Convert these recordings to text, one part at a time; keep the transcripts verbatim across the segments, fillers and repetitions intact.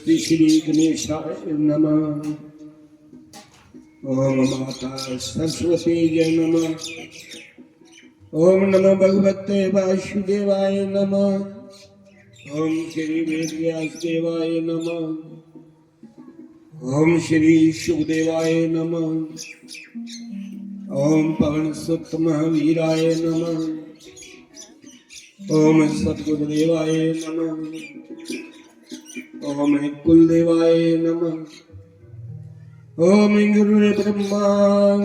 श्री गणेशाय नमः। ओम माता सरस्वती जय नमः। ओम नमः भगवते वासुदेवाय नमः। ओम श्री वेद व्यास देवाय नमः। ओम श्री सुखदेवाय नमः। ओम पवन सुत महावीराय नमः। ओम सतगुरुदेवाय नमः। ओम कुलदेवाय नमः। ओम गुरुर्ब्रह्मा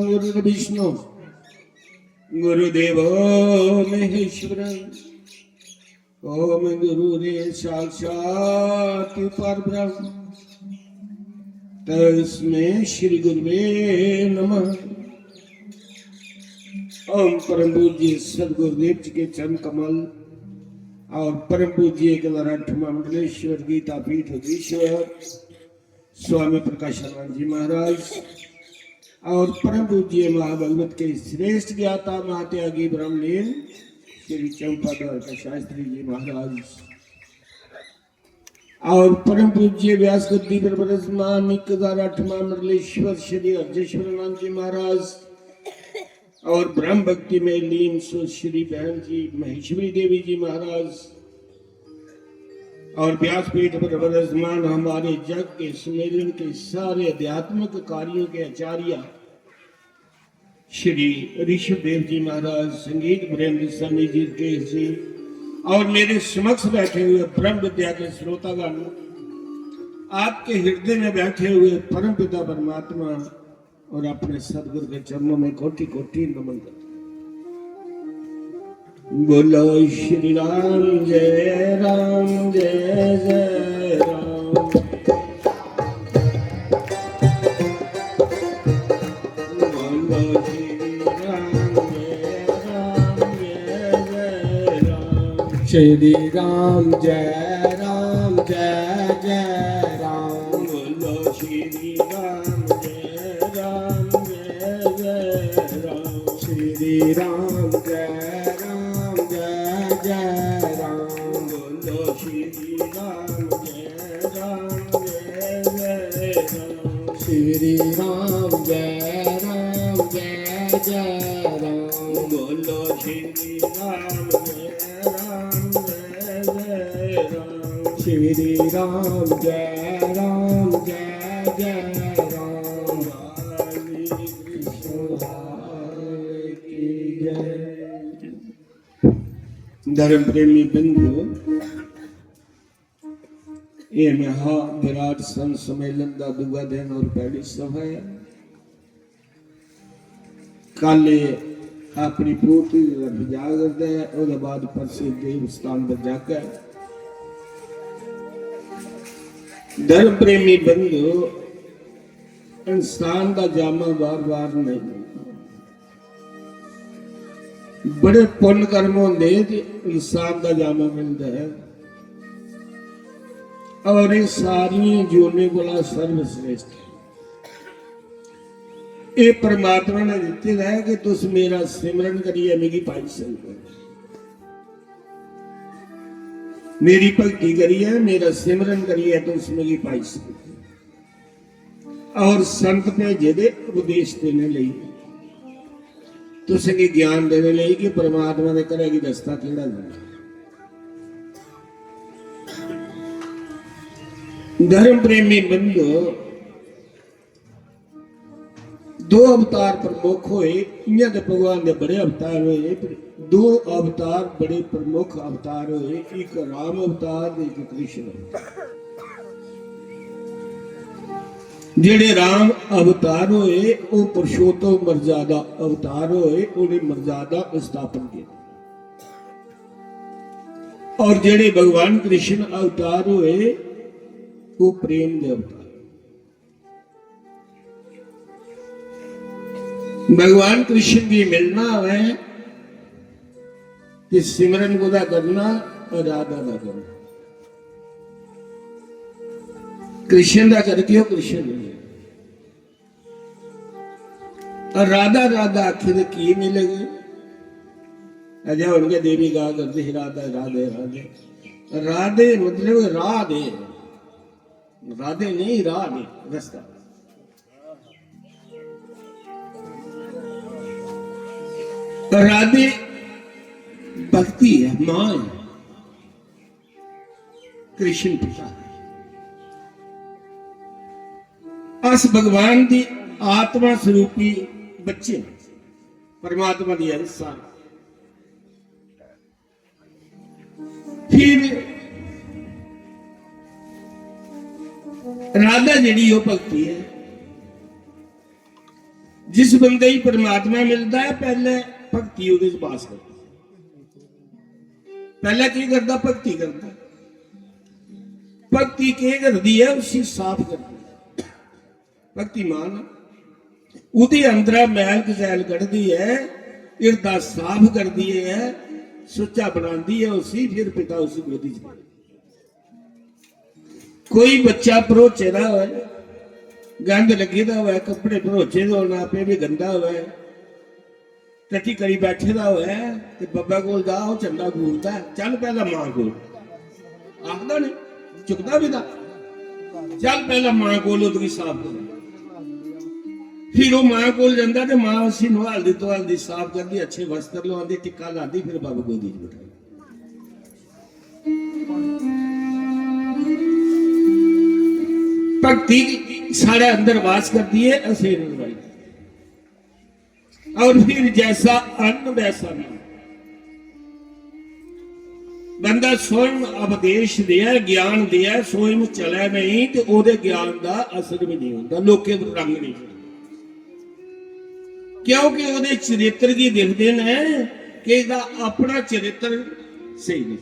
गुरुर्विष्णु गुरुदेवो महेश्वर। ओम गुरुरे साक्षात परब्रह्म तस्मै श्री गुरुवे नमः। ओम परम पूज्य सदगुरुदेव जी के चरण कमल और परम पूज्य एक आठवां मंडलेश्वर गीता पीठ ईश्वर स्वामी प्रकाशानंद जी महाराज और परम पूज्य महाभगवत के श्रेष्ठ ज्ञाता महात्यागी ब्रह्मलीन श्री चंपा द्वारका शास्त्री जी महाराज और परम पूज्य व्यास गद्दी पर विराजमान एक हजार आठवां मंडलेश्वर श्री अर्जेश्वर आनंद जी महाराज और ब्रह्म भक्ति में लीन सो श्री बहन जी महेश्वरी देवी जी महाराज और व्यासपीठ पर विराजमान हमारे जग के सम्मेलन के सारे आध्यात्मिक कार्यों के आचार्य श्री ऋषभ देव जी महाराज, संगीत वृंद, स्वामी जी के जी और मेरे समक्ष बैठे हुए ब्रह्म विद्या के श्रोतागण, आपके हृदय में बैठे हुए परम पिता परमात्मा और अपने सदगुरु के चरणों में कोटि कोटि नमन करता हूं। बोलो श्री राम जय राम जय जय राम। बोलो श्री राम जय राम जय जय राम। श्री राम जय राम जय जय राम। बोलो श्री राम जय राम जय जय राम। श्री राम जय राम जय जय राम। बोलो श्री राम जय राम जय जय राम। श्री राम जय राम जय जय राम। बोलो श्री राम जय राम जय जय राम। श्री राम जय राम जय जय राम। धर्म प्रेमी बंधु, ये महा विराट संत सम्मेलन का दूआ दिन और पहली सभा है। कल ये अपनी पूर्ति दी तरफ जा करदा है, ओहदे बाद परसे देव स्थान पर जाकर। धर्म प्रेमी बंधु, इंसान का जामा बार बार नहीं मिलता। बड़े पुण्य कर्म होंदे ते इंसान का जामा मिलता है। और ये सारियां जोने कोला सर्वश्रेष्ठ है। ये परमात्मा ने दिते दा है कि तुस मेरा सिमरन करिए मिगी पाई सकते हो। मेरी भक्ति करिए, मेरा सिमरन करिए तुस मिगी पाई सकते हो। और संत भेजे दे उपदेश देने लई, तुसें गी ज्ञान देने लई कि परमात्मा दे घरै गी रस्ता केह्ड़ा जाना। धर्म प्रेमी बंधो, दो अवतार प्रमुख होए। इयां ते भगवान दे बड़े अवतार होए, पर दो अवतार बड़े प्रमुख अवतार होए, एक राम अवतार ते एक कृष्ण अवतार। जेड़े राम अवतार होए, ओह पुरुषोत्तम मर्यादा अवतार होए, उन्हें मर्यादा स्थापन किया। और जेड़े भगवान कृष्ण अवतार होए, वो प्रेम दे अवतार। भगवान कृष्ण गी मिलना होवे ते सिमरन कोदा करना, राधा दा करना। कृष्ण दा करगे, कृष्ण दा। और राधा राधा आखी ते की मिलेगी? अजय उनके देवी गा करते ही राधा राधे राधे। राधे मतलब राह दे। राधे नहीं, राह नहीं, रास्ता। राधे भक्ति है, मां है, कृष्ण पिता है। अस भगवान दी आत्मा स्वरूपी बच्चे न, परमात्मा दी अंश आं। फिर राधा जेह्ड़ी ओह् भक्ति ऐ। जिस बंदे गी परमात्मा मिलदा ऐ, पैह्ले भक्ति ओह्दे च बास करदी ऐ। पैह्ले केह् करदा? भक्ति करदा। भक्ति केह् करदी ऐ? उसी साफ करदी ऐ। भक्ति मां ना, ओह्दे अंदरा मैल कचैल कढदी ऐ, हिरदा साफ करदी ऐ, सुच्चा बनांदी ऐ उसी, फिर पिता उसी गोदी च लैंदा। कोई बच्चा भरोचे दा होऐ, गंद लग्गे दा होऐ, कपड़े भरोचे दे होन, आपे बी गंदा होऐ, टट्टी करी बैठे दा होऐ ते बब्बै कोल जा, ओह् चंदा घूरदा ऐ, "चल पैह्ला मां कोल।" आखदा नी, चुकदा बी दा, "चल पैह्ला मां कोल, ओह्दे साफ कर।" फिर ओह् मां कोल जंदा ते मां उसी नुहालदी धुआलदी, साफ करदी, अच्छे वस्त्र लुआंदी, टिक्का लांदी, फिर बब्ब गोदी च बठांदी। भक्ति साढ़े अंदर वास करदी है, असें नहीं करवाई। और फिर जैसा अन्न वैसा मन। बंदा स्वयं उपदेश देऐ, ज्ञान देऐ, स्वयं चलै नहीं ते ओह्दे ज्ञान दा असर भी नहीं होंदा, लोकें पर रंग नहीं चढ़दा। क्योंकि ओह्दे चरित्र गी दिखदे न कि एह्दा अपना चरित्र स्हेई नहीं।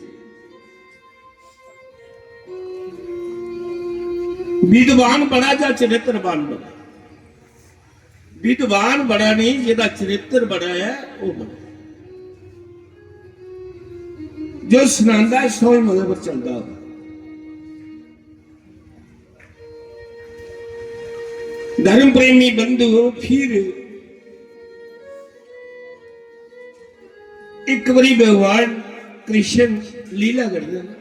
विद्वान बड़ा जां चरित्रवान बड़ा? विद्वान बड़ा नहीं, जेह्दा चरित्र बड़ा ऐ, ओह् बड़ा। जो सनांदा ऐ, स्वयं ओह्दे पर चलदा होऐ। धर्म प्रेमी बंधु, फिर इक बारी भगवान कृष्ण लीला करदे न।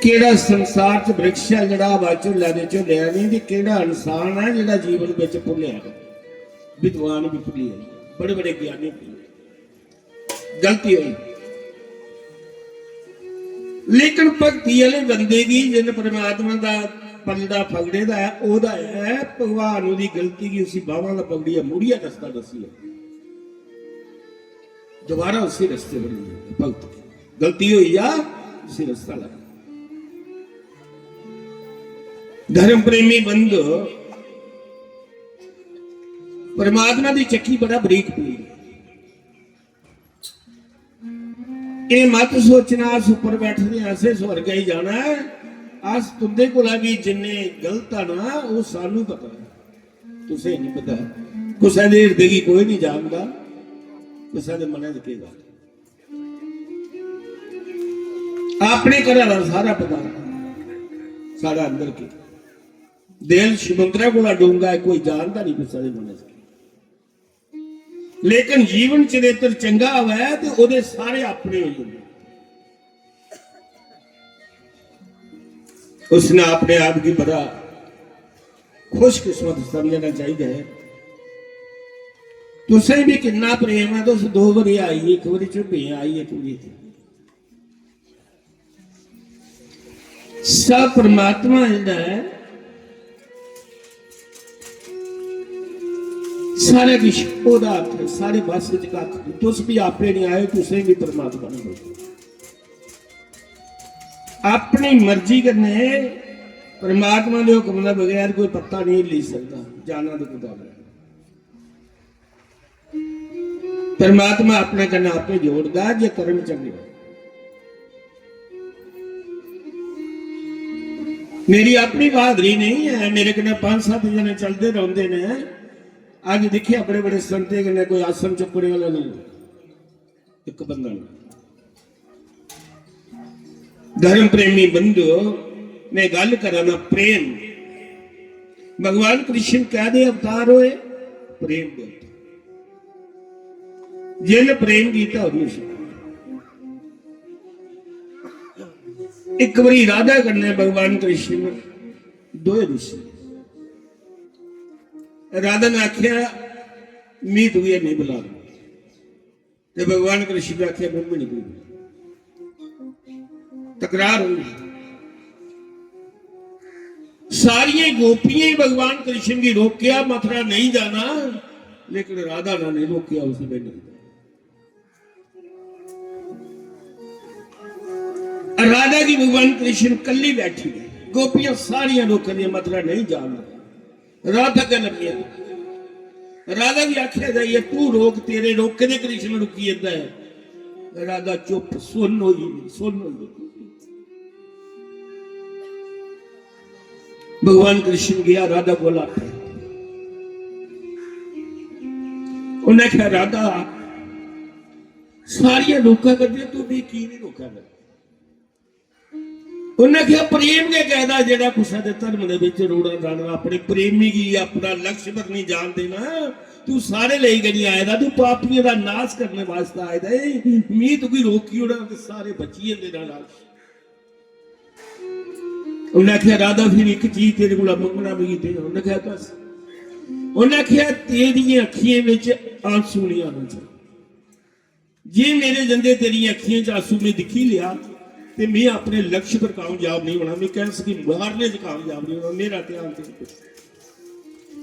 केह्ड़ा संसार च वृक्ष ऐ जेह्ड़ा हवा झुल्लै दे झुल्लेआ नहीं, ते केह्ड़ा इंसान ऐ जेह्ड़ा जीवन बिच भुल्लेआ नहीं? विद्वान भी भुल्ली गे, बड़े बड़े ज्ञानी भुल्ली गे। गलती होई। लेकिन भक्ति आह्ले बंदे गी जिन्न परमात्मा दा पल्ला फगड़े दा ऐ, ओह्दा ऐ, भगवान ओह्दी गलती गी, उसी बाह्मां दा पकड़ियै मुड़ियै रस्ता दस्सियै दोबारा उसी रस्ते पर लेई जंदा। भक्त दी गलती होई जा, उसी रस्ता ला। धर्म प्रेमी बंधु, परमात्मा दी चक्की बड़ा बरीक पीड़। एह् मत सोचना अस उप्पर बैठे दे आं, असें स्वर्ग गी जाना ऐ। अस तुंदे कोला बी जिन्ने गलत आ ना, ओह् सानू पता ऐ, तुसें नहीं पता। कुसै दे हिरदे गी कोई नहीं जानदा, कुसै दे मनै च केह् गल्ल। अपने घरा दा सारा पता, साढ़ा अंदर केह्। दिल समुंदरै कोला डूंगा ऐ, कोई जानदा नहीं कुसै दे मनै च केह्। लेकिन जीवन चरित्र चंगा होऐ ते ओह्दे सारे अपने होई जंदे। उसने अपने आप गी बड़ा खुशकिस्मत समझना चाहिए। तुसें भी किन्ना प्रेम है, तुस दो बारी आई, एक बारी चुप्पे आई, एक बारी सब परमात्मा जेह्ड़ा ऐ, सारा किश ओह्दा हत्थ ऐ, साढ़े बस च कक्ख नहीं। तुस भी आपे नहीं आए, तुसें भी परमात्मा ने भेजेआ। अपनी मर्जी कन्नै परमात्मा दे हुक्म दे बगैर कोई पत्ता नहीं हिल्ली सकदा, जाना ते कुतै गै। परमात्मा अपने कन्नै आपे जोड़दा जे कर्म चंगे होन। मेरी अपनी बहादरी नहीं है, मेरे कन्नै पंज सत्त जने चलदे रौंह्दे ने। अज्ज दिक्खेआ बड़े बड़े संतें कन्नै कोई आसन चुक्कने वाला नहीं, इक बंदा नहीं। धर्म प्रेमी बंधु, मैं गल्ल करा ना प्रेम। भगवान कृष्ण कैह्दे अवतार होए? प्रेम दे अवतार। जिन प्रेम कीता, ओह् नहीं सुखी। एक बारी राधा कन्नै भगवान कृष्ण दोए रुस्से। राधा ने आखेआ, "मी तुगी नेईं बुलाना।" ते भगवान कृष्ण ने आखेआ, "में भी नहीं बुलाना।" तकरार हुई। सारियें गोपियें भगवान कृष्ण गी रोकेआ, मथुरा नहीं जाना, लेकिन राधा ने नहीं रोकेआ, उसने नहीं। राधा गी भगवान कृष्ण कल्ली बैठी है, गोपियां सारियां रोकन दियां, मथुरा नहीं जाना, राधा के लम्बियां। राधा गी आखेआ जाइए, "तू रोक, तेरे रोके दे कृष्ण रुकी जंदा है।" राधा चुप, सुन्न होई, सुन्न होई। भगवान कृष्ण गया राधा कोल आके। उन्हें आखेआ, "राधा, सारियां रोका करदियां, तू भी की नहीं रोका कर?" उन्हें आखेआ, "प्रेम गै कैदा जेह्ड़ा कुसै दे धर्म दे बिच रोड़ा लाना, अपने प्रेमी गी अपना लक्ष्य पर नहीं जान देना। तू सारे लेई गै नहीं आए दा, तू पापियें दा नाश करने वास्तै आए दा ऐ। मी तुगी रोकी ओड़ां ते सारे बची जंदे न नाश।" उन्हें आखेआ, "राधा, फिर इक चीज तेरे कोला मंगना मिगी दे।" उन्हें आखेआ, "दस।" उन्हें आखेआ, "तेरियें अक्खियें बिच आंसू नहीं आना चाहिए। जे मेरे जंदे तेरियें अक्खियें च आंसू में दिक्खी लेआ ते में अपने लक्ष्य पर कामयाब नहीं होना, में कंस गी मारने च कामयाब नहीं होना, मेरा ध्यान तेरे पर।"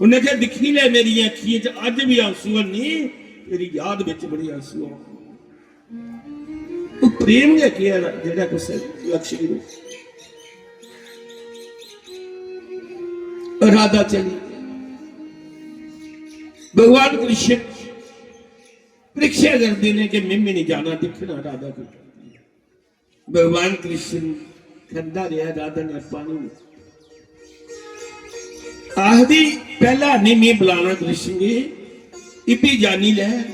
उन्हें आखेआ, "दिक्खी ले, मेरियें अक्खियें च अज्ज भी आंसू हैनी, तेरी याद बिच बड़े आंसू आंदे।" ओह् प्रेम गै केह् ऐ जेह्ड़ा कुसै लक्ष्य गी रोकै? राधा चली। भगवान कृष्ण परीक्षा करदे ने कि में भी नहीं जाना दिक्खना राधा को। भगवान कृष्ण खंदा रेहा, राधा ने पानी नहीं। आखदी, "पहला नहीं में बुलाना कृष्ण गी, इब्बी जानी लै,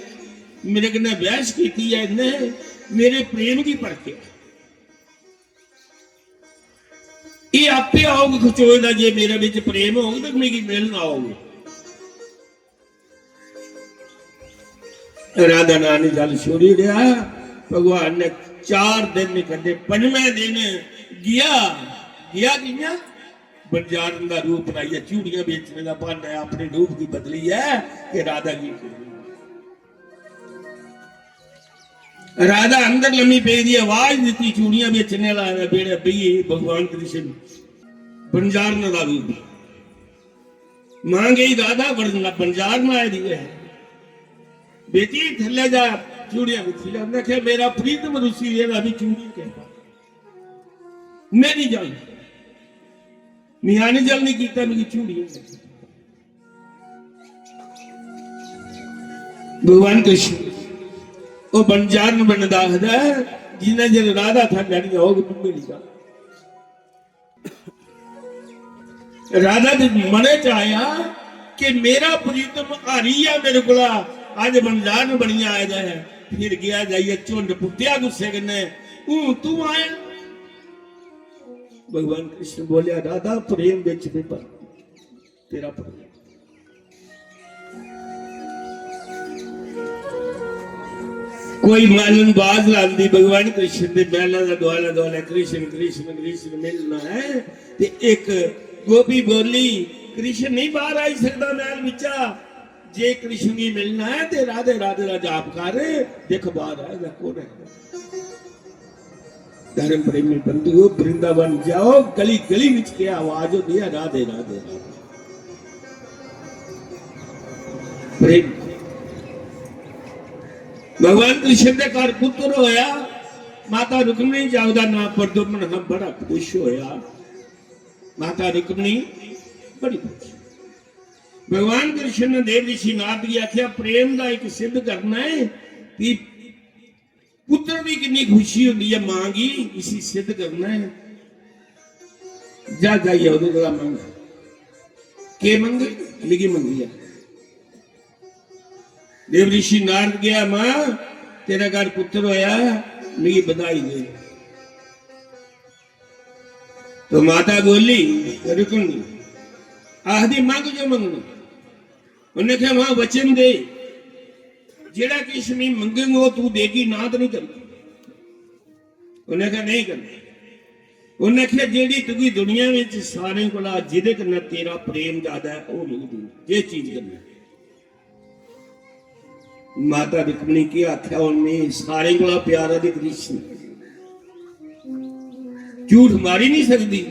मेरे कन्नै बहस कीती ऐ इन्नै, मेरे प्रेम गी परखेआ। एह् आपे औग खचोए दा, जे मेरे बिच प्रेम होग ते मिगी मिलन औग।" राधा ने गल्ल छोड़ी ओड़ेआ। भगवान ने चार दिन नहीं कड्ढे, पंजमें दिन गया। गया कियां? बंजारन दा रूप बनाइयै, चूड़ियां बेचने दा बहाना ऐ, अपने रूप गी बदलियै कि राधा गी। राधा अंदर लम्मी पेई दी, आवाज दित्ती, चूड़ियां बेचने वाला आया बेड़े, "भई, भगवान कृष्ण बंजारन दा रूप।" मां गई, "राधा बंजारन आई दी है, बेटी थल्ले जा, चूड़ियां बेची लै।" उन्हें आखेआ, "मेरा प्रीतम रुसी गेदा, अभी चूड़ियां के पां? मैं नहीं जाना, मियां ने जल नहीं कीता, मिगी चूड़ियां।" भगवान कृष्ण ओह् बंजारन बनदा आखदा, "जिन्ना चिर राधा थल्ले नहीं औग, तू नहीं जा।" राधा दे मनै च आया कि मेरा प्रीतम हारी आ मेरे कोला, अज्ज बंजारन बनियै आए दा ऐ। फिर गेआ जाइयै झुंड पुट्टेआ गुस्से कन्नै, "हून तू आया?" भगवान कृष्ण बोलेआ, "राधा, प्रेम बिच विपत, तेरा प्रेम।" कोई मालन बाज लांदी भगवान कृष्ण दे महला दा दुआला दुआला, "कृष्ण, कृष्ण, कृष्ण मिलना है।" ते एक गोपी बोली, "कृष्ण नहीं बाहर आई सकदा महल बिचा, जे कृष्ण गी मिलना है ते राधे राधे दा जाप कर, दिख बाहर आएगा, कौन है?" धर्म प्रेमी बंधुओ, वृंदावन जाओ, गली गली विच क्या आवाज होती है, "राधे राधे राधे।" प्रेम। भगवान कृष्ण दे घर पुत्र होया, माता रुक्मणी जी दा नाम प्रद्युम्न हा, बड़ा खुश होया। माता रुक्मणी बड़ी खुश। भगवान कृष्ण ने देव ऋषि नारद गी आख्या, "प्रेम दा एक सिद्ध करना है कि पुत्र दी किन्नी खुशी होंदी है मां गी, इसी सिद्ध करना है। जा, जाइयै ओह्दे कोला मंग।" "केह् मंग?" "मिगी मंगी आ।" देव ऋषि नारद गया, "मां, तेरे घर पुत्र होया, मिगी बधाई दे।" तो माता बोली, रुक्मणी आखदी, "मंग जो मंगना।" उन्हें आखेआ, "मां, वचन दे, जेह्ड़ा किश में मंगङ, ओह् तू देगी, ना ते नहीं करना।" उन्हें आखेआ, "नहीं करना।" उन्नै आखेआ, "जेह्ड़ी तुगी दुनिया बिच सारें कोला, जेह्दे कन्नै तेरा प्रेम ज्यादा ऐ, ओह् मिगी दे, जिस चीज कन्नै।" माता रुक्मणी केह् आखेआ, "उन्नै सारें कोला प्यारा ते कृष्ण।" झूठ मारी नहीं सकदी।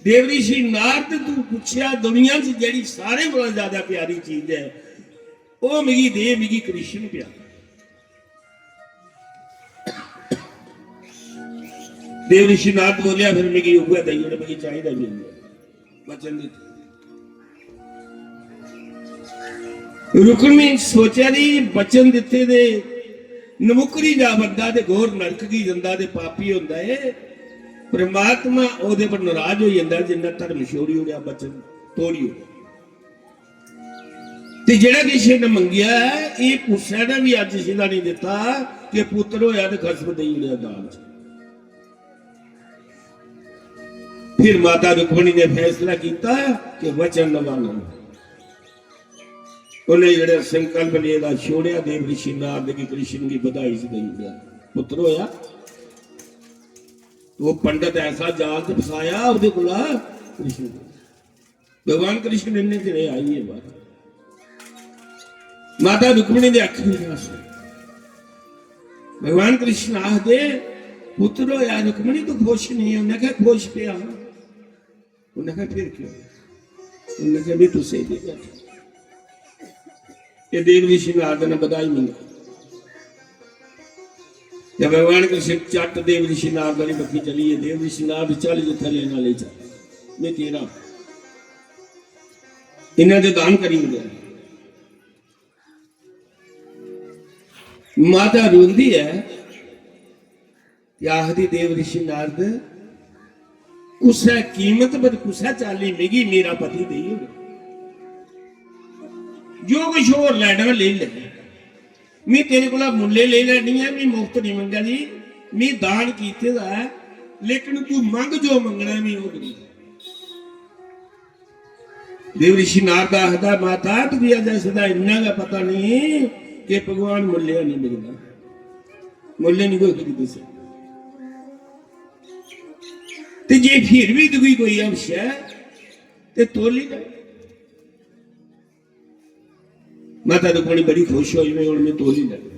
देव ऋषि नारद, तू पुच्छेआ, दुनिया च जेह्ड़ी सारें कोला ज्यादा प्यारी चीज ऐ, ओह् मिगी दे, मिगी कृष्ण प्यारा। देव ऋषि नारद बोलेआ, "फिर मिगी उ'ऐ देई ओड़, मिगी चाहिदा बी उ'ऐ।" वचन दित्ता। रुक्मणी सोचा दी, वचन दित्ते दे नमुकरी जा बंदा ते घोर नरक गी जंदा ते पापी होंदा ऐ। परमात्मा ओह्दे पर नाराज होई जंदा जिन्ना धर्म छोड़ी ओड़ेआ, वचन तोड़ी ओड़ेआ। ते जेह्ड़ा किश इन्नै मंगेआ ऐ, एह् कुसै ने बी अज्ज सिद्धा नहीं दित्ता कि पुत्तर होया ते खसम देई ओड़ेआ दान च। फिर माता रुक्मणी ने फैसला किया कि वचन नभाना। उन्हें जेह्ड़ा संकल्प लेदा छोड़ेआ, देव ऋषि नारद गी कृष्ण की बधाई च देई ओड़ेआ। पुत्र होया। वो पंडित ऐसा जाल च फसाया, ओह्दे कोला कृष्ण, भगवान कृष्ण इन्ने चिरे आई है बाहर। माता रुक्मणी दे अक्खीं च आंसू। भगवान कृष्ण आखदे, "पुत्र होया रुक्मणी, तू खुश नहीं है?" उन्हें कहा, "खुश पे हां।" उन्हें कहा, "फिर क्यों?" उन्हें कहा, "भी तू सही दे बैठे।" ये देव ऋषि नारद ने बधाई मंगी। जब भगवान कृष्ण चट देव ऋषि नारद वाली बक्खी चली है, देव ऋषि नारद, "चल जित्थे लेना ले चल, मैं तेरा।" इन्हें ते दान करी दिया। माता रोंदी है ते आखदी, "देव ऋषि नारद, कुसै कीमत पर, कुसै चाल्ली मिगी मेरा पति देई ओड़। जो कुछ होर लैना, लेई ले। मी तेरे कोला मुल्ले लेई लैनी ऐ, मी मुफ्त नहीं मंगा दी, मी दान कीते दा ऐ, लेकिन तू मंग जो मंगना ऐ, मी ओह् देई।" देव ऋषि नारद आखदा, "माता, तुगी अजें इसदा इन्ना गै पता नहीं कि भगवान मुल्ले नहीं मिलदा, मुल्ले नहीं कोई खरीदी सकदा। ते जे फिर भी तुगी कोई हवश ऐ, ते तोली ले।" माता रुक्मणी बड़ी खुश होई, "मैं हुन मैं तोली लैना।"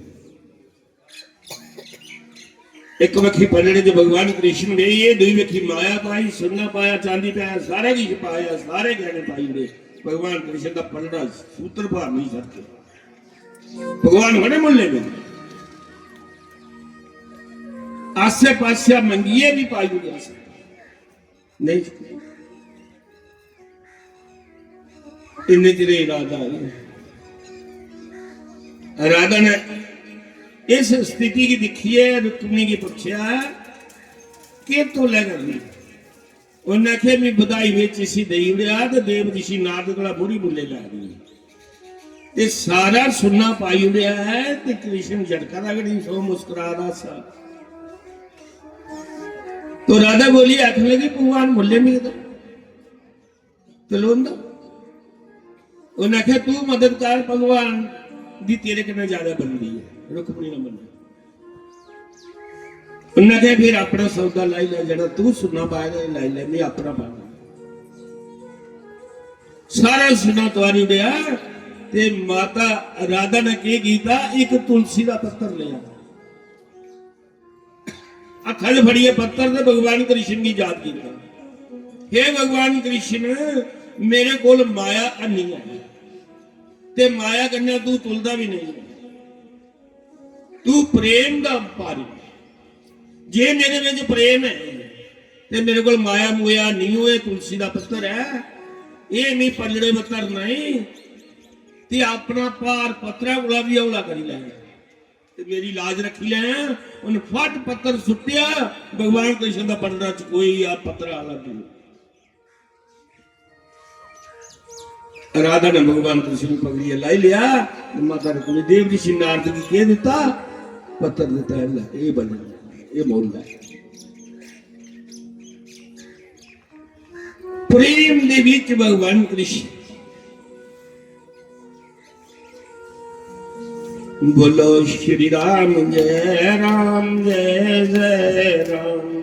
इक बक्खी पलड़े च भगवान कृष्ण बेहियै, दूई बक्खी माया पाई, सुन्ना पाया, चांदी पाया, सारा किश पाया, सारे गैह्ने पाई ओड़े। भगवान कृष्ण दा पलड़ा सूत्र भार नहीं सरके। भगवान बड़े मुल्ले में आसे पासे मंगियै भी पाई ओड़े अस। नहीं, इन्ने चिरे राधा आई। राधा ने इस स्थिति गी दिक्खियै रुक्मणी गी पुच्छेआ, "केह् तोलै करनी?" उन्नै आखेआ, "मी बधाई बिच इसी देई ओड़ेआ ते देव ऋषि नारद कोला बुरी मुल्ले लै दी ऐ। ते सारा सुन्ना पाई ओड़ेआ ऐ ते कृष्ण झटका दा गै नेईं, सो मुस्करा दा सा।" तो राधा बोली, आखन लगी, "भगवान मुल्ले मिलदा, तलोंदा।" उन्नै आखेआ, "तू मदद कर, भगवान दी तेरे कन्नै ज्यादा बनदी ऐ।" रुक्मणी ने मन्नेआ। उन्नै आखेआ, "फिर अपना सौदा लाई लै, जेह्ड़ा तू सुन्ना पाए दा, लाई लै, में अपना पाना।" सारा सुन्ना तुआरी ओड़ेआ। ते माता राधा ने केह् कीता, इक तुलसी दा पत्तर लेआ, हत्था च फड़ियै पत्तर ते भगवान कृष्ण गी याद कीता, "हे भगवान कृष्ण, मेरे कोल माया हैनी ऐ ते माया कन्नै तू तुलदा बी नेईं ऐ। तू प्रेम दा व्यापारी ऐ। जे मेरे बिच प्रेम ऐ ते मेरे कोल माया मुया नेईं होए, तुलसी दा पत्तर ऐ, एह् मी पल्लड़े पर धरना ई, ते अपना भार पत्तरै कोला बी हौला करी लै।" ते मेरी लाज रक्खी लै। उन फट पत्तर सुट्टेआ, भगवान कृष्ण दा पलड़ा चकोई आ, पत्तर आला दूर। राधा ने भगवान कृष्ण गी पकड़ियै लाई लेआ। ते माता रुक्मणी, देव ऋषि नारद गी केह् दित्ता? पत्तर दित्ता। "एह् लै, एह् बने, एह् मोल लै।" प्रेम दे विच भगवान कृष्ण। बोलो श्री राम जय राम जय जय राम।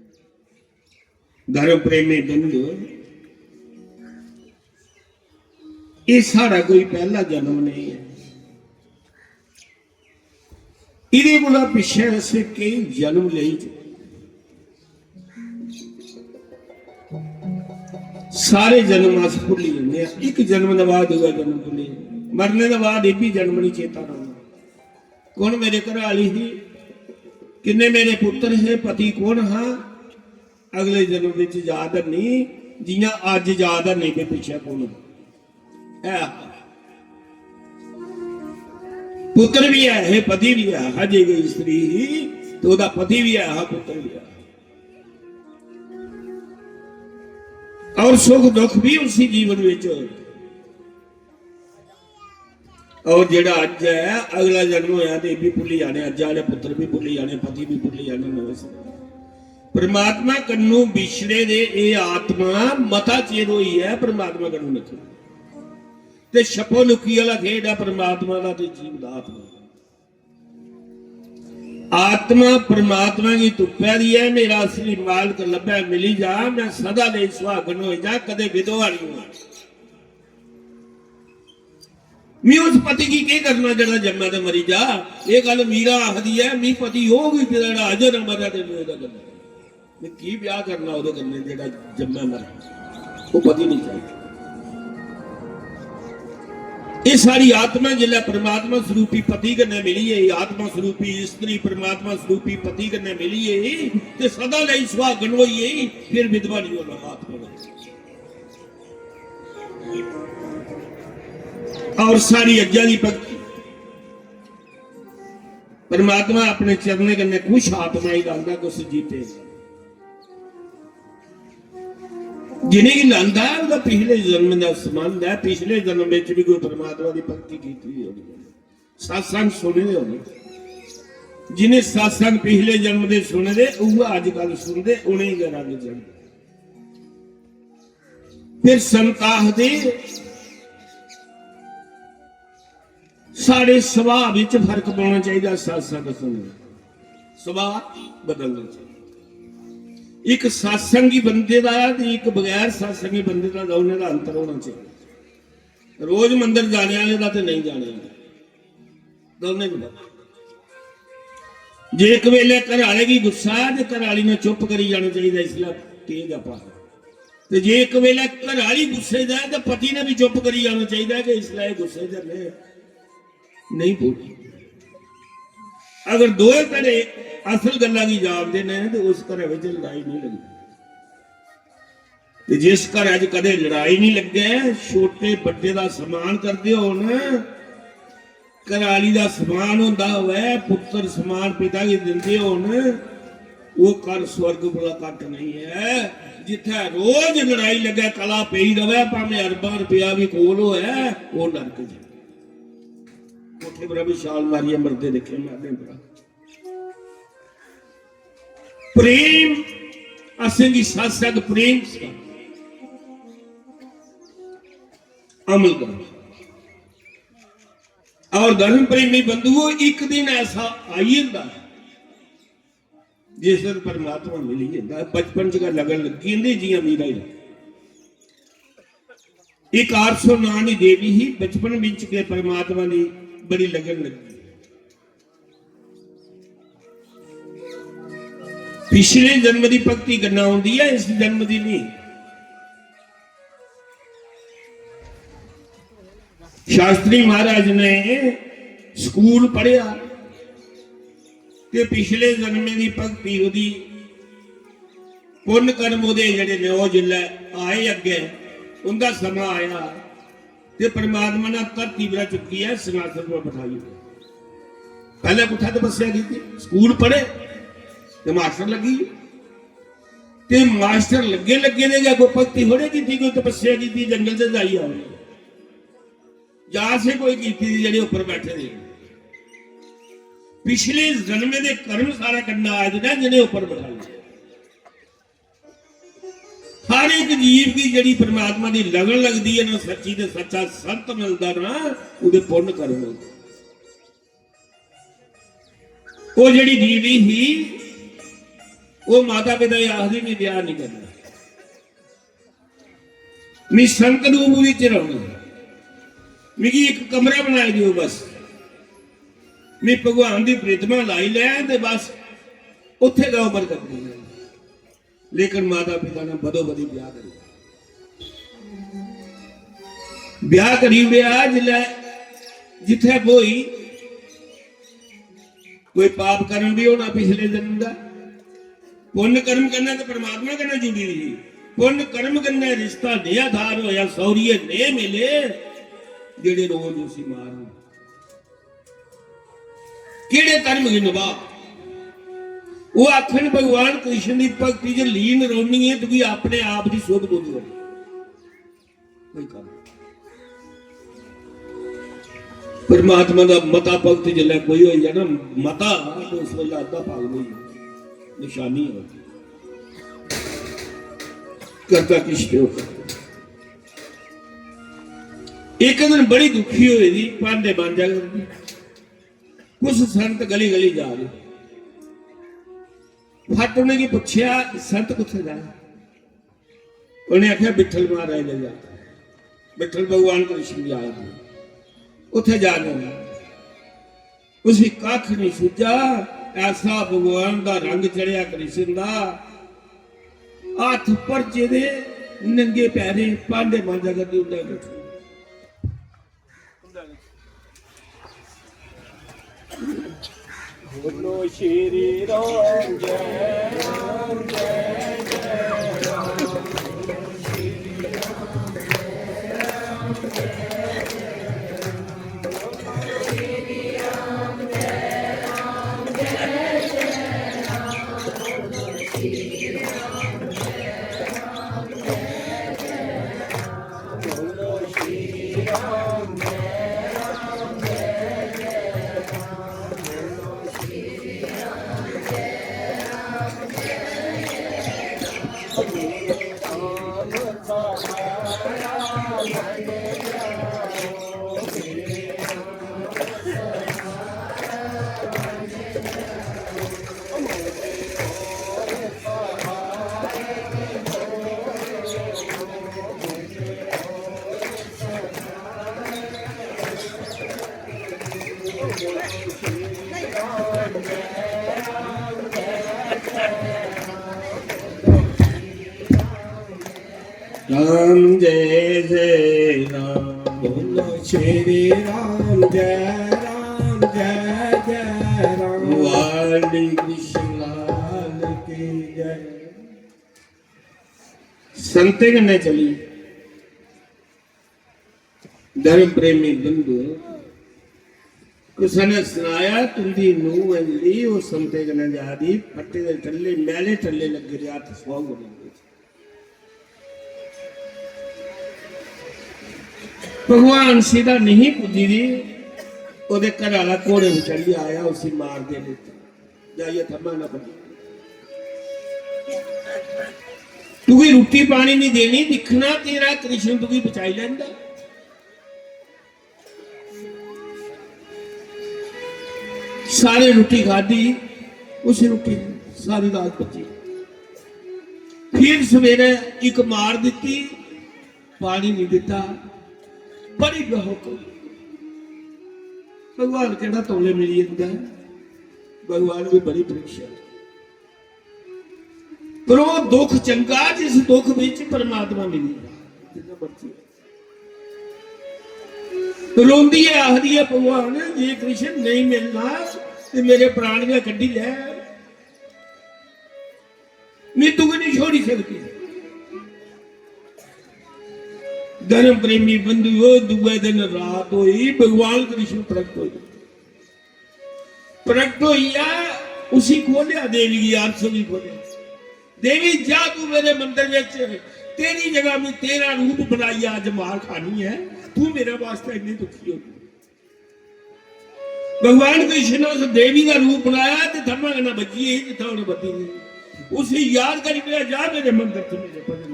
धर्म प्रेमी बंधु, एह् साढ़ा कोई पैह्ला जन्म नेईं ऐ। एह्दे कोला पिच्छें असें केईं जन्म लेई चुके। सारे जन्म अस भुल्ली जन्ने आं। इक जन्म दे बाद दूआ जन्म भुल्ली जन्ने आं। मरने दे बाद एह् बी जन्म निं चेता रौह्ना। कौन मेरे घर आह्ली ही, किन्ने मेरे पुत्तर हे, पति कौन हा, अगले जन्म बिच याद नहीं। जियां अज्ज याद नहीं कि पिच्छे कौन ऐ। पुत्र भी ऐ हे, पति भी ऐ हा। जे कोई स्त्री ही तो ओह्दा पति भी ऐ हा, पुत्र भी ऐ हा। और सुख दुख भी उसी जीवन विच। और जेड़ा अज्ज ऐ, अगला जन्म होया ते एह् भी भुल्ली जाने, अज्ज आह्ले पुत्र भी भुल्ली जाने, पति भी भुल्ली जाने, नमें सिरे। परमात्मा कन्नू बिछड़े दे एह् आत्मा मता चिर होई ऐ, परमात्मा कन्नू निकली। ते छप्पो लुक्की आह्ला खेड ऐ परमात्मा दा ते जीव दा आत्मा। आत्मा परमात्मा गी तुप्पै दी ऐ, मेरा असली मालक लब्भै मिली जा, मैं सदा लेई सुहागन होई जा, कदे विधवा नहीं होआ। मी उस पति गी केह् करना जेह्ड़ा जम्मै ते मरी जा। एह् गल्ल मीरा आखदी ऐ, मी पति ओह् गी जेह्ड़ा अजर अमर ऐ ते मी ओह्दा करना। में की ब्याह करना ओह्दे कन्नै जेह्ड़ा जम्मै मरै? ओह् पति नहीं चाहिदा। एह् सारी आत्मा जिसलै परमात्मा स्वरूपी पति कन्नै मिली गेई, आत्मा स्वरूपी स्त्री परमात्मा स्वरूपी पति कन्नै मिली गेई ते सदा लेई सुहागन होई गेई, फिर विधवा नहीं होना आत्मा ने। और सारी अज्जा दी भक्ति परमात्मा अपने चरणें कन्नै कुछ आत्मा ही लांदा, कुछ जीते। जिनेंगी लांदा ऐ, ओह्दा पिछले जन्म दा संबंध ऐ, पिछले जन्म विच भी कोई परमात्मा दी भक्ति कीती दी होनी ऐ, सत्संग सुने दे होने। जिनें सत्संग पिछले जन्म दे सुने दे, उ'ऐ अज्जकल सुनदे, उ'नेंगी गै रंग चढ़दा। फिर संत आखदे, साढ़े सुभाऽ बिच फर्क पौना चाहिदा सत्संग सुनने, सुभाऽ बदलना चाहिदा। इक सत्संगी बंदे दा ते इक बगैर सत्संगी बंदे दा, दौनें दा अंतर होना चाहिदा। रोज मंदर जाने आह्ले दा ते नेईं जाने आह्ले, दौनें च फर्क। जे इक वेले घर आह्ले गी गुस्सा ऐ ते घर आह्ली ने चुप करी जाना चाहिदा, इसलै केह् गप्प ऐ। ते जे इक वेले घर आह्ली गुस्से च ऐ ते पति ने भी चुप करी जाना चाहिदा कि इसलै एह् गुस्से च ऐ, नेईं बोली। अगर दोए धड़े असल गल्ला गी जानदे न ते उस घरै बिच लड़ाई नेईं लगदी। ते जिस घरै च कदें लड़ाई नेईं लग्गै, छोटे बड्डे दा सम्मान करदे होन, घरआली दा सम्मान होंदा होऐ, पुत्तर सम्मान पिता गी दिंदे होन, ओह् घर स्वर्ग कोला घट्ट नेईं ऐ। जित्थै रोज लड़ाई लग्गै, कला पेई रवै, भामें अरबां रपेआ बी कोल होऐ, ओह् नरक च। कोठे पर बी छाल मारियै मरदे दिक्खे में अग्गें बड़ा। प्रेम असेंगी सत्संग प्रेम सखांदा, अमल करना। और धर्म प्रेमी बंधुओ, एक दिन ऐसा आई जंदा है जिस दिन परमात्मा मिली जंदा है। बचपन च गै लगन लग्गी जंदी, जियां मीरा ही लग्गी। एक आठ सौ नां दी देवी ही, बचपन बिच गै परमात्मा दी बड़ी लगन लग्गी। पिछले जन्म दी भक्ति करना होंदी है, इस जन्म दी नहीं। शास्त्री महाराज ने स्कूल पढ़ेआ ते पिछले जन्में दी भक्ति ओह्दी, पुन्न कर्म ओह्दे जेह्ड़े ने, ओह् जिसलै आए अग्गें, उं'दा समां आया ते परमात्मा ने धरती परा चुक्कियै सिंहासन पर बठाई ओड़ेआ। पैह्लें कुत्थै तपस्या कीती? स्कूल पढ़े ते मास्टर लग्गी गे। ते मास्टर लग्गे लग्गे दे गै कोई भक्ति थोड़े कीती, कोई तपस्या कीती, जंगल च जाइयै। जां असें कोई कीती दी जेह्ड़े उप्पर बैठे दे। पिछले जन्में दे कर्म सारा कन्नै आए दे न जि'नें उप्पर बैठाए। हर एक जीव गी जेह्ड़ी परमात्मा दी लगन लगदी ऐ ना, सच्ची ते सच्चा संत मिलदा ना, ओह्दे पुन्न कर्म होंदे। ओह् जेह्ड़ी जीवी ही, ओह् माता पिता गी आखदी, "मी ब्याह नहीं करना, मी संत रूप बिच रौह्ना, मिगी इक कमरा बनाई देओ बस, मी भगवान दी प्रतिमा लाई लै ते बस उत्थे गै उम्र कट्टनी ऐ।" लेकिन माता पिता ने बदो बदी ब्याह करी, ब्याह करी ओड़ेआ। जिसलै जित्थै ब्होई, कोई पाप कर्म भी होना पिछले जन्म दा, पुन्न कर्म कन्नै ते परमात्मा कन्नै जुड़ी दी ही। पुन्न कर्म कन्नै रिश्ता नेहा धार होया, सौरिये नेह मिले जेड़े रोज उसी मारन। केड़े कर्म गी नभा? ओह् आखन, "भगवान कृष्ण दी भक्ति च लीन रौह्नी ऐ, तुगी अपने आप दी सुध बुध होनी।" कोई कम्म। परमात्मा दा मता भक्त जिसलै कोई होई जा ना, मता, ते उस बेल्लै अद्धा पागल होई जा। निशानी है। करता किश ते होता। इक दिन बड़ी दुखी होई दी, भांडे मांजा करदी। कुछ संत गली गली जा रहे। फट उ'नेंगी पुच्छेआ, "संत कुत्थै जा?" उ'नें आखेआ, "विठल महाराज दे जा, विठल भगवान कृष्ण जा, उत्थै जा रहे हैं।" उसी कक्ख नहीं सुझा। ऐसा भगवान दा रंग चढ़ेआ कृष्ण दा, हत्थ भरजे दे, नंगे पैरें भांडे मांजा करदी उं'दे कट्ठे। बोलो श्री राम जय राम जय जय राम। राम जय जय राम। बोलो श्री राम जय राम जय जय राम। वाली कृष्ण लाल की जय। संतें कन्नै चली। धर्म प्रेमी बंधु, कुसै ने सनाया तुंदी नूंह ऐ जेह्ड़ी, ओह् संतें कन्नै जा दी, फट्टे दे टल्ले, मैले टल्ले लग्गे दे हत्थ सुआह् करी ओड़े। भगवान सीधा नहीं पुज्जी दी, ओह्दे घर आह्ला घोड़े पर चढ़ियै आया, उसी मारदे लेते। जाइयै थम्मा ना पकड़। तुगी रुट्टी पानी नहीं देनी, दिक्खना तेरा कृष्ण तुगी बचाई लैंदा। सारे रुट्टी खादी, उसी रुट्टी सारी रात बची। फिर सवेरे इक मार दित्ती, पानी नहीं दिता, बड़ी गै हुक्म। भगवान केह्ड़ा तौले मिली जंदा ऐ, भगवान दी बड़ी परीक्षा। पर ओह् दुख चंगा जिस दुख बिच परमात्मा मिली जा, जिन्ना मर्जी। रोंदी ऐ, आखदी ऐ, "भगवान, जे कृष्ण नेईं मिलना ते मेरे प्राण गै कड्ढी लै।" में तुगी नहीं छोड़ी सकती। धर्म प्रेमी बंधुओ, दूए दिन रात होई, भगवान कृष्ण प्रकट होए। प्रकट होइया, उसी खोलेआ, देवी गी आरसू गी खोलेआ। देवी, जा तू मेरे मंदर विच, तेरी जगह मैं तेरा रूप बनाइयै अज्ज मार खानी है, तू मेरे वास्ते इन्नी दुखी हो। भगवान कृष्ण ने उस देवी का रूप बनाया ते थम्मा कन्नै बज्जी गेई जित्थै उ'नें बज्जी दी। उसी याद करी पेआ, जा मेरे मंदर च मेरे भजन।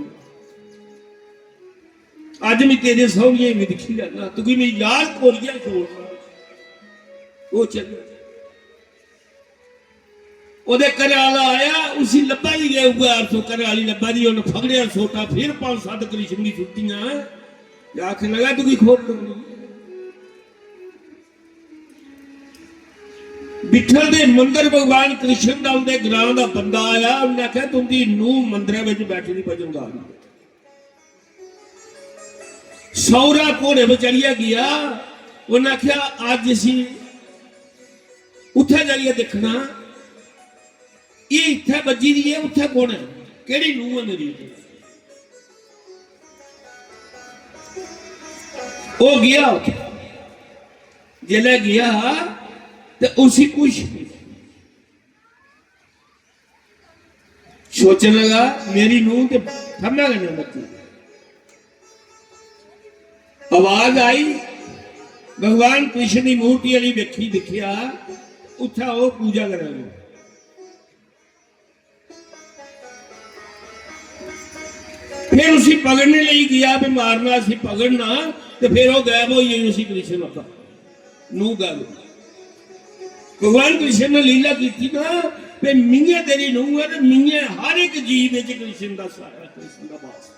अज्ज मैं तेरे सौहरिये गी दिक्खी लैना, तुगी मैं याद कोरिया छोड़ना। ओह् चली। ओह्दे घरै आह्ला आया, उसी लब्भा दी गै उ'ऐ अरसो, घरै आह्ली लब्भा दी, उन्न फगड़ेआ सोटा, फिर पंज सत्त कृष्ण दी सुट्टियां, ते आखन लगा, "तुगी खोल लूंगी।" विठल दे मंदर भगवान कृष्ण दा उंदे ग्रां दा बंदा आया, उन्नै आखेआ, "तुंदी नूंह मंदरै बिच बैठी दी भजन गा दी ऐ।" सौरा घोड़े पर चढ़ियै गेआ, उन्नै आखेआ, "अज्ज इसी उत्थै जाइयै दिक्खना, एह् इत्थै बज्जी दी ऐ, उत्थै कौन ऐ, केह्ड़ी नूंह ऐ मेरी?" ओह् गेआ उत्थै, जिसलै गेआ ते उसी कुछ सोचन लगा, "मेरी नूंह ते थम्मै कन्नै बज्जी।" आवाज आई, भगवान कृष्ण दी मूर्ति आह्ली बेखी दिक्खेआ, उत्थै ओह् पूजा करा दे। फिर उसी पकड़ने लेई गेआ, भी मारना, उसी पकड़ना, ते फिर ओह् गायब होई गेई, उसी कृष्ण लब्भा। नूंह गायब। भगवान कृष्ण ने लीला की थी ना, भी मियां तेरी नूंह है, ते मियां हर एक जीव विच कृष्ण दा साया, कृष्ण दा वास।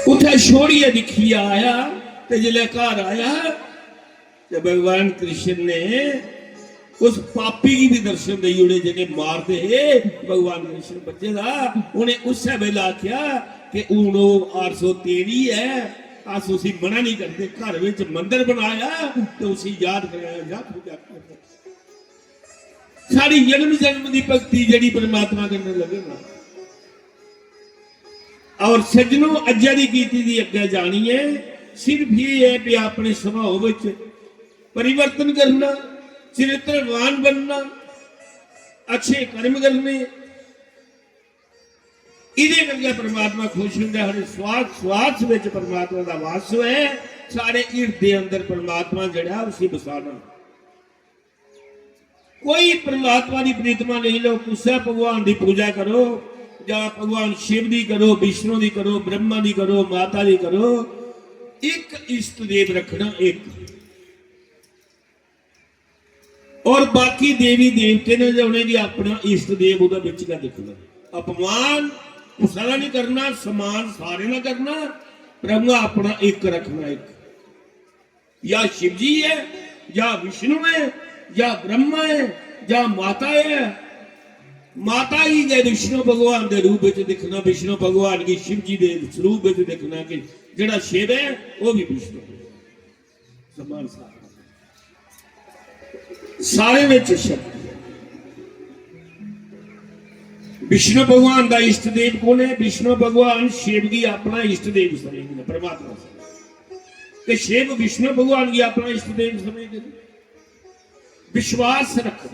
उत्थै छोड़ियै दिक्खियै आया, ते जिसलै घर आया, ते भगवान कृष्ण ने उस पापी गी भी दर्शन देई ओड़े, जेह्ड़े मारदे हे भगवान कृष्ण बच्चे दा। उ'नें उस्सै बेल्लै आखेआ कि हून ओह् आरसो तेरी ऐ, अस उसी मना नहीं करदे। घर विच मंदर बनाया ते उसी याद कराया, जा पूजा कर। साढ़ी जन्म जन्म दी भक्ति जेह्ड़ी परमात्मा कन्नै लगे ना। और सज्जनो, अज्जै दी कीती दी अग्गै जानी ऐ, सिर्फ ये ऐ कि अपने स्वभाव विच परिवर्तन करना, चरित्रवान बनना, अच्छे कर्म करने। इदे करियै परमात्मा खुश होंदा है। साढ़े श्वास श्वास विच परमात्मा दा वास होऐ, साढ़े हिरदे अंदर परमात्मा जेह्ड़ा उसी बसाना। कोई परमात्मा दी प्रीतमा नहीं लो, कुसै भगवान दी पूजा करो, जां भगवान शिव दी करो, विष्णु दी करो, ब्रह्मा दी करो, माता दी करो, एक इष्ट देव रखना, एक। और बाकी देवी देवते ने जे उ'नेंगी अपना इष्ट देव ओह्दे बिच गै दिक्खना। अपमान कुसै दा नहीं करना, सम्मान सारे दा करना, पर उ'आं अपना इक रखना, इक। या शिव जी है, या विष्णु है, या ब्रह्मा है, या माता है। माता गी गै विष्णु भगवान दे रूप विच दिक्खना, विष्णु भगवान गी शिव जी दे स्वरूप विच दिक्खना कि जेह्ड़ा शिव है, ओह् भी विष्णु है। सम्मान सारे। सारे विच शक्ति है। विष्णु भगवान दा इष्ट देव कौन है? विष्णु भगवान शिव गी अपना इष्ट देव समझदे ने, परमात्मा समझदे। ते शिव विष्णु भगवान गी अपना इष्ट देव समझदे ने। विश्वास रख,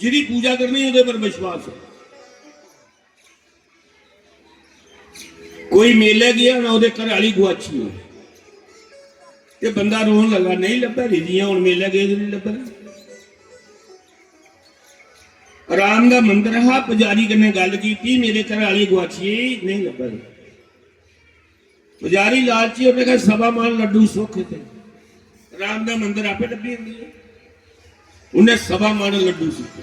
जिदी पूजा करनी ओह्दे पर विश्वास रख। कोई मेले गेआ ना, ओह्दे घर आह्ली गुआची होई ते बंदा रोन लगा, "नहीं लब्भा दी, जियां हून मेले गे ते नहीं लब्भा दी।" राम दा मंदर हा, पुजारी कन्नै गल्ल कीती, "मेरे घर आह्ली गुआची गेई, नहीं लब्भा दी।" पुजारी लालची, उन्नै आखेआ, "सवा मन लड्डू सुख ते राम दा मंदर आपे लब्भी जंदी ऐ।" उन्नै सवा मन लड्डू सुखे,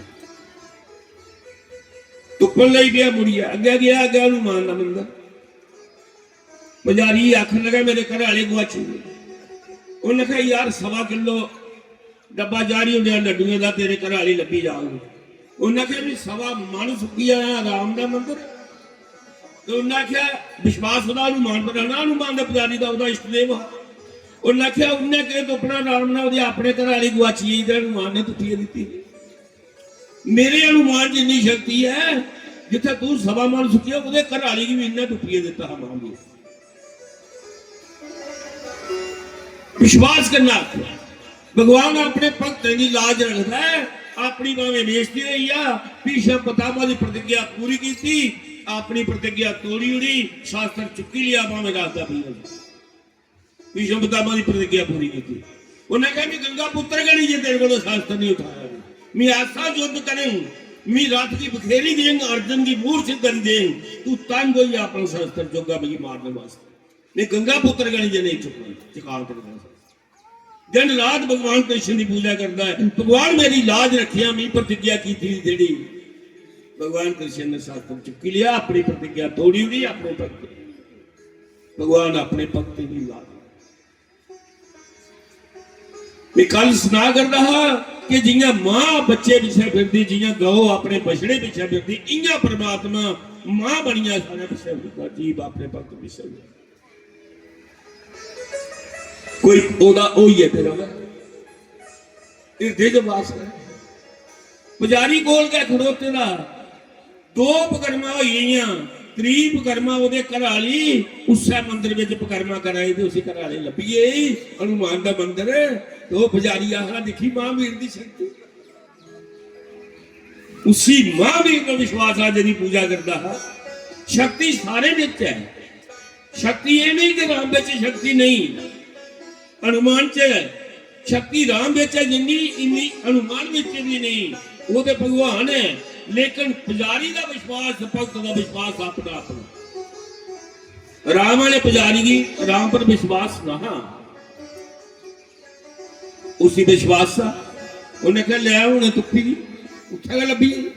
तुप्पन लगी पेआ मुड़ियै, अग्गै गेआ, अग्गै हनुमान दा मंदर। पुजारी आखन लगा, "मेरे घरै आह्ले गुआची गे।" उन्नै आखेआ, "यार, सवा किलो डब्बा जारी होंदा लड्डुएं दा, तेरे घरै आह्ली लब्भी जाग।" उन्नै आखेआ, "भी सवा मन सुक्की जाना राम दा मंदर।" ते उन्नै आखेआ, विश्वास ओह्दा हनुमान पर रहना, हनुमान दे पुजारी दा ओह्दा इष्ट देव हा। उन्नै आखेआ, "उन्नै केह् तुप्पना राम ने, ओह्दी अपने घरै आह्ली गुआची गेई ते हनुमान ने तुप्पियै दित्ती। मेरे हनुमान च इन्नी शक्ति ऐ, जित्थै तूं सवा मन सुक्केआ, ओह्दे घरै आह्ली गी बी इन्नै तुप्पियै दित्ता हा महावीर।" विश्वास करना आखेआ। भगवान अपने भक्तें दी लाज रखदा ऐ। अपनी भावें बेइज्जती होई जा, भीष्म पितामह दी प्रतिज्ञा पूरी कीती, अपनी प्रतिज्ञा तोड़ी ओड़ी, शास्त्र चुक्की लिया, भावें राजा भीम। भीष्म पितामह दी प्रतिज्ञा पूरी कीती। उन्हें कहा, "मैं गंगा पुत्र गै नहीं जे तेरे कोलों शास्त्र नहीं उठाया गया। मैं ऐसा युद्ध करूं, मैं रथ की बखेरी देंग, अर्जुन की मूर्छित करी देंग, तू तंग हो जा अपना शास्त्र चुक्का मिगी मारने वास्ते। मैं गंगा पुत्र गै नहीं जे नहीं चुकना, चुका तेरे कोलों शास्त्र।" दिन रात भगवान कृष्ण की पूजा करता है, "भगवान मेरी लाज रखिया, मैं प्रतिज्ञा की थी जेड़ी।" भगवान कृष्ण ने शास्त्र चुकी लिया, अपनी प्रतिज्ञा तोड़ी हुई, अपने भक्त, भगवान अपने भक्त की लाज। मैं कल सुना करदा हा कि जियां मां बच्चे पिछे फिरदी, जियां गौ अपने बछड़े पिछे फिरदी, इयां परमात्मा मां बनिया सारे पिछे फिरदा, जीव अपने भक्त पिछे फिरदा। कोई ओदा होइए ते रवै, हिरदे च वास करे। पुजारी कोल गै खड़ोते दा, दो पकरमा होई गेइयां, त्री पकरमा ओदे घर आह्ली उस्सै मंदर बिच पकरमा करा दी ते उसी घर आह्ले लब्भी गे, हनुमान दा मंदर। ते ओह् पुजारी आखदा, "दिक्खी महावीर दी शक्ति।" उसी महावीर दा विश्वास हा, जेह्दी पूजा करदा हा। शक्ति सारे बिच ऐ। शक्ति एह् नहीं कि राम बिच शक्ति नहीं, हनुमान च ऐ। शक्ति राम बिच ऐ जिन्नी, इन्नी हनुमान बिच भी नहीं। वो ते भगवान है, लेकिन पुजारी दा विश्वास, भक्त दा विश्वास अपना अपना। राम आह्ले पुजारी गी राम पर विश्वास ना हा, उसी विश्वास हा। उन्हें कहा, "लै, हुन तुप्पी दी, उत्थै गै लब्भी गेई।"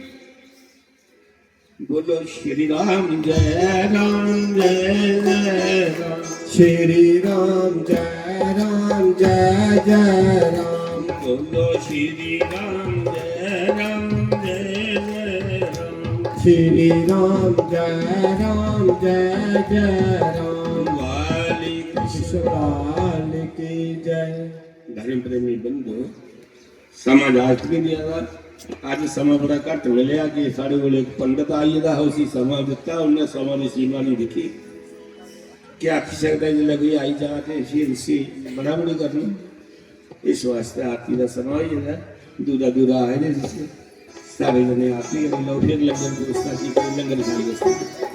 बोलो श्री राम जय राम जय जय राम। श्री राम जय राम जय जय राम। बोलो श्री राम जय राम जय जय राम। श्री राम जय राम जय जय राम। वाली कृष्ण लाल की जय। धर्म प्रेमी बंधु, समां इजाजत नहीं देआ दा। अज्ज समां बड़ा घट्ट मिलेआ कि साढ़े कोल इक पंडत आई गेदा हा, उसी समां दित्ता, उन्नै समां दी सीमा नहीं दिक्खी। क्या आखी सकदा, जिसलै कोई आई जा ते फ्ही उसी मना बी नहीं करना। इस वास्तै आरती दा समां होई गेदा ऐ। दूरा दूरा आए दे तुस, सारे जने आरती करी लैओ, फिर लंगर व्यवस्था की, कोई लंगर खाने वास्तै।